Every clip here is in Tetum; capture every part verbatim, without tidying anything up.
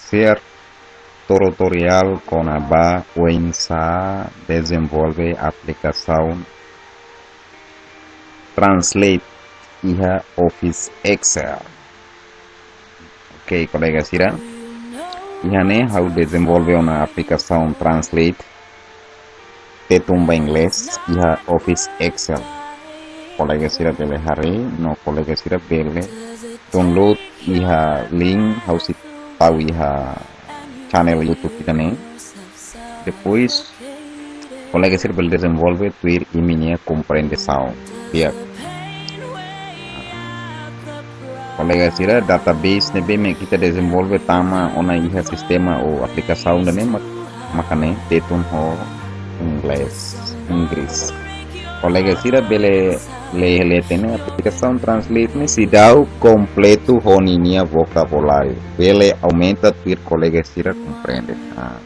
Share tutorial kona-ba oinsá dezenvolve aplikasaun Translate iha Office Excel. Oke, kolega sira. Iha ne'e ha'u dezenvolve ona aplikasaun Translate Tetun ba Inglés iha Office Excel. Kolega sira bele haree, no kolega sira bele download iha link ha'u sei tau iha channel YouTube ita-nia. Depois, kolega sira bele dezenvolve tuir imi-nia komprensaun. Di'ak. Kolega sira, database ne'ebé mak ita dezenvolve tama ona iha sistema ou aplikasaun ida-ne'e mak, maka ne'e Tetun ho Inglés, Inggris. Kolega sira bele lee hatene aplikasaun Translate ne'e seidauk kompletu ho ninia vokabuláriu. Bele aumenta tuir kolega sira komprende. Ah,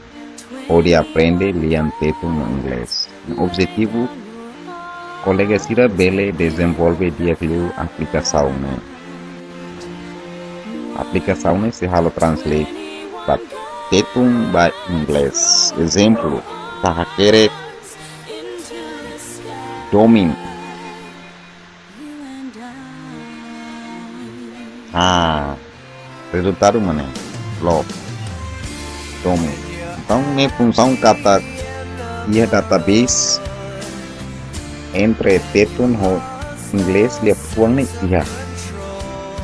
hodi aprende lian Tetun no Inglés. Objetivu, kolega sira bele dezenvolve di'ak liu aplikasaun ne'e. Aplikasaun ne'e sei halo translate ba Tetun ba Inglés. Ezemplu, ita hakerek domin. Ah, rezultadu mak ne'e. Loh. Domin. Entaun, ne'e funsaun katak iha database entre Tetun ho Inglés liafuan ne'e iha.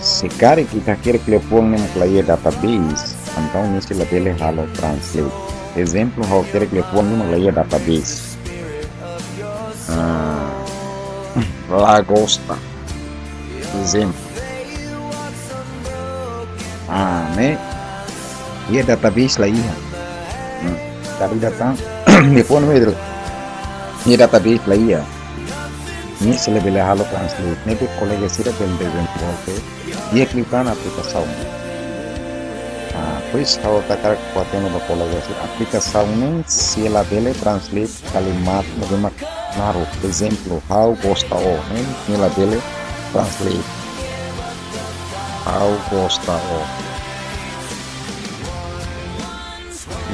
Se karik ita hakerek liafuan ne'e mak la iha database, entaun ne'e sei labele halo translate. Ezemplu, ha'u hakerek liafuan ne'e mak la iha database. Ah, la gosta. Ezemplu. Ah, ne'e iha database la iha. Hmm. Tadi datang, liafuan ne'e iha database la iha. Ne'e sei labele halo translate. Ne'ebé kolega sira bele dezenvolve di'ak liután aplikasaun. Ah, depois ha'u hakarak fó-hatene ba kolega sira, aplikasaun ne'e sei labele translate kalimat ne'ebé mak naruk. Ezemplu, ha'u gosta ó, ne'e, ne'e labele translate. Ha'u gosta ó.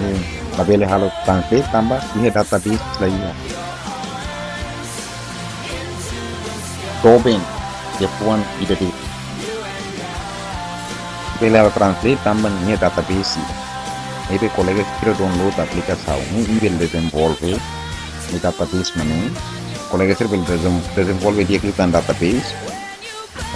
Ne'e labele halo translate tanba iha database la iha. Doben, liafuan ida de'it. Bele halo translate tanba iha database. Ne'ebé kolega sira download aplikasaun ne'e, imi bele dezenvolve iha database mak ne'e. Kolega sira bele dezen-, dezenvolve di'ak liután database.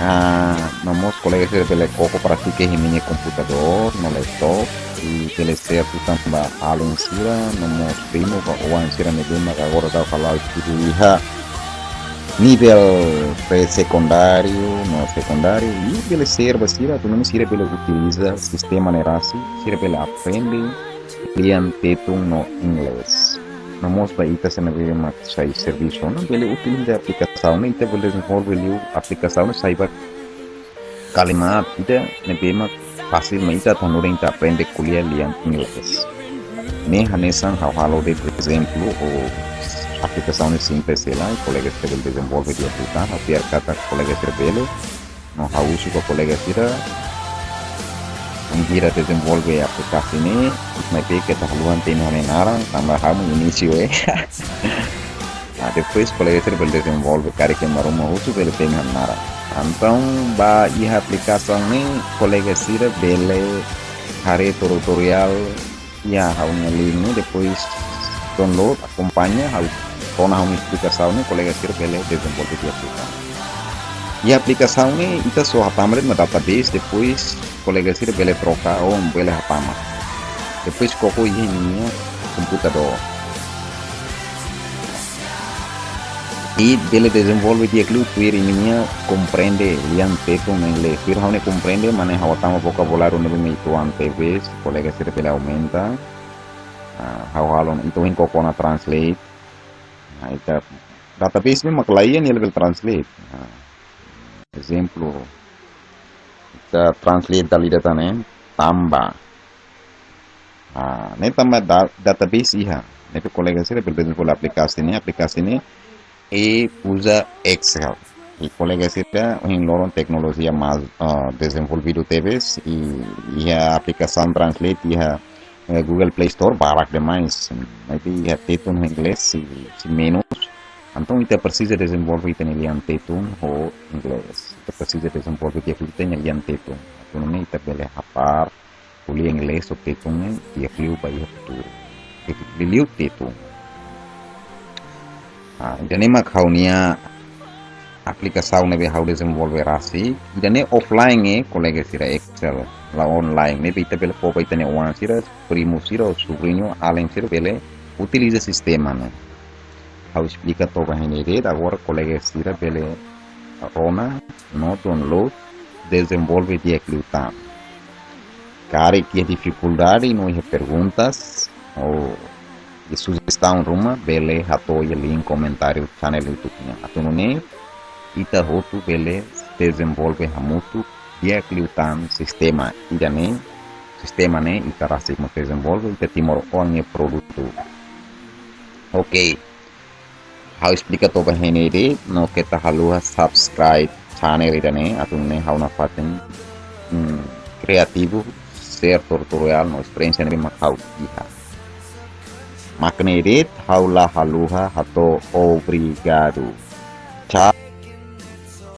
Ah, no mós kolega sira bele koko pratika iha imi-nia komputadór no laptop, i bele share tutan ba alin sira, no mós primu ka oan sira ne'ebé mak agora daudaun halo estudu iha nivel pré-sekundáriu no sekundáriu, i bele share ba sira, atu nune'e sira bele utiliza sistema ne'e rasik, sira bele aprende lian Tetun no Inglés. No mós ba ita sira ne'ebé mak sai servisu ona, bele utiliza aplikasaun ne'e, ita bele dezenvolve liu aplikasaun ne'e sai ba kalimat ida ne'ebé mak fasil mai ita atu nune'e ita aprende ko'alia lian Inglés. Ne'e hanesan ha'u halo de'it ezemplu, ou aplikasaun ne'e simples hela, kolega sira bele dezenvolve di'ak liután, ha'u fiar katak kolega sira bele, no ha'u husu ba kolega sira, bainhira dezenvolve aplikasi ne'e, maibé keta haluha temi ha'u-nia naran, tanba ha'u mak inísiu, eh. Ah, depois kolega sira bele dezenvolve, karik ema ruma husu bele temi ha'u-nia naran. Entaun, ba iha aplikasaun ne'e, kolega sira bele haree tutoriál iha ha'u-nia link ne'e, depois download, akompaña, ha'u rona ha'u-nia esplikasaun ne'e, kolega sira bele dezenvolve di'ak liután. Iha aplikasaun ne'e, ita só hatama de'it mak database, depois kolega sira bele troka ou bele hatama. Depois koko iha imi-nia komputadór. I bele dezenvolve di'ak liu tuir imi-nia komprende lian Tetun no Inglés. Tuir ha'u-nia komprende, mak ne'e ha'u hatama vokabuláriu ne'ebé mak uitoan tebes, kolega sira bele aumenta. Ah, ha'u halo, entaun hein koko ona translate. Ah, ita database ne'e mak la iha, nia labele translate. Ah, ezemplu, ita translate dala ida tan ne'e, tanba. Ah, ne'e tanba da-, database iha. Ne'ebé kolega sira bele dezenvolve aplikasi ne'e, aplikasi ne'e, i uza Excel. I kolega sira, ohin loron teknolojia mais, ah, dezenvolvidu tebes, i, iha aplikasaun Translate iha, eh, Google Play Store barak demais. Maibé iha Tetun ho Inglés sei, sei menus. Entaun ita presiza dezenvolve ita-nia lian Tetun ho Inglés. Ita presiza dezenvolve di'ak liután ita-nia lian Tetun. Atu nune'e ita bele hapar ko'alia Inglés ho Tetun ne'e di'ak liu ba iha futuru. Di'ak liu Tetun. Ah, ida-ne'e mak ha'u-nia aplikasaun ne'ebé ha'u dezenvolve rasik. Ida-ne'e offline, eh, kolega sira, Excel. La online. Ne'ebé ita bele fó ba ita-nia oan sira, primu sira, ou subriñu, alin sira bele utiliza sistema ne'e. Ha'u esplika to'o ba iha ne'e de'it, agora kolega sira bele rona no download, dezenvolve di'ak liután. Karik iha difikuldade no iha perguntas ou iha sujestaun ruma, bele hato'o iha link komentáriu channel YouTube nian. Atu nune'e ita hotu bele dezenvolve hamutuk di'ak liután sistema ida-ne'e, sistema ne'e ita rasik mós dezenvolve, ita timoroan nia produtu. Oke. Ha'u esplika to'o ba iha ne'e de'it, no keta haluha subscribe channel ida-ne'e, atu nune'e ha'u nafatin, hmm, kriativu, share tutorial no esperiénsia ne'ebé mak ha'u iha. Mak ne'e de'it, ha'u la haluha hato'o obrigadu.